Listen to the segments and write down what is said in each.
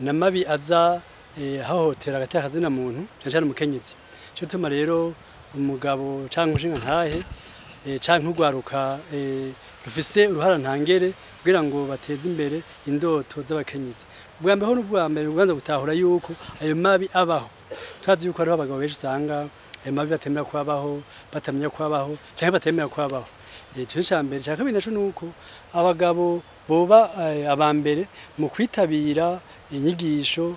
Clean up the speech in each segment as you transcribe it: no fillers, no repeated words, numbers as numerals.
Namabi aza hohotera agateka kazina muntu, cyane cyane umukenyezi. Cyo tuma rero umugabo canke umushinga ntahe canke urwaruka rufise uruhara ntangere kugira ngo bateze imbere indoto z'abakenyezi. Ubwa mbere ho n'ubwa mbere ubanza gutahura yuko ayo mabi abaho. Turazi yuko hariho abagabo benshi usanga ayo mabi batemera kubaho, batamenya kubaho canke batemera kubaho. Ico ca mbere. Ca kabiri naco nuko abagabo boba aba mbere mu kwitabira inyigisho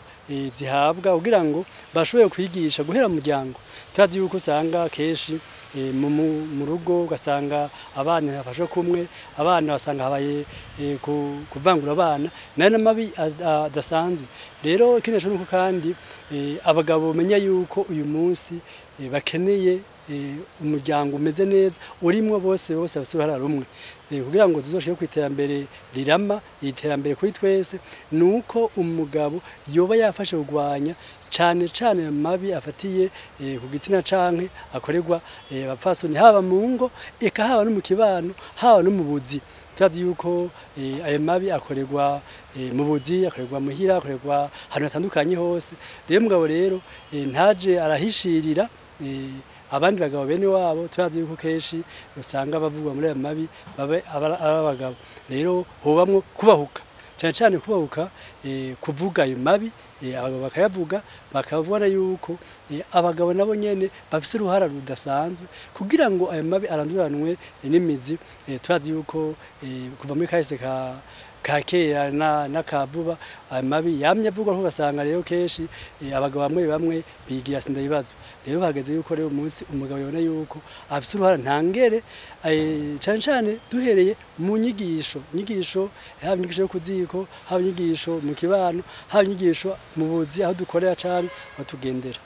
zihabwa kugira ngo bashobore kwigisha guhera mu muryango. Turazi yuko usanga kenshi mu rugo ugasanga abana bafashwe kumwe, abana basanga habaye kuvangura abana, nayo n'amabi adasanzwe. Rero ikindi naco nuko kandi abagabo bamenya yuko uyu munsi bakeneye umuryango umeze neza urimwo bose bose bafise uruhara rumwe, kugira ngo tuzoshike kw'iterambere rirama. Iterambere kuri twese nuko umugabo yoba yafashe kugwanya cane cane mabi afatiye ku gitsina canke akorerwa abapfasoni, haba mu ngo, eka haba no mu kibano, haba no mu buzi. Turazi yuko ayo mabi akorerwa mu buzi, akorerwa muhira, akorerwa ahantu hatandukanye hose. Rero mugabo rero ntaje arahishirira abandi bagabo bene wabo. Turazi yuko kenshi usanga bavugwa muri ayo mabi babe ari abagabo. Rero hobamwo kubahuka, cane cane kubahuka kuvuga ayo mabi, abagabo bakayavuga, bakabona yuko abagabo nabo nyene bafise uruhara rudasanzwe kugira ngo ayo mabi aranduranwe n'imizi. Turazi yuko kuva muri kahise ka kera n'akavuba ayo mabi yamye avugwa, ko ugasanga rero kenshi abagabo bamwe bamwe bigira sindabibazwa. Rero hageze yuko rero umunsi umugabo yabona yuko afise uruhara ntangere, cane cane duhereye mu nyigisho, nyigisho haba inyigisho yo kuziko, haba inyigisho mu kibano, haba inyigisho mu buzi aho dukorera canke aho tugendera.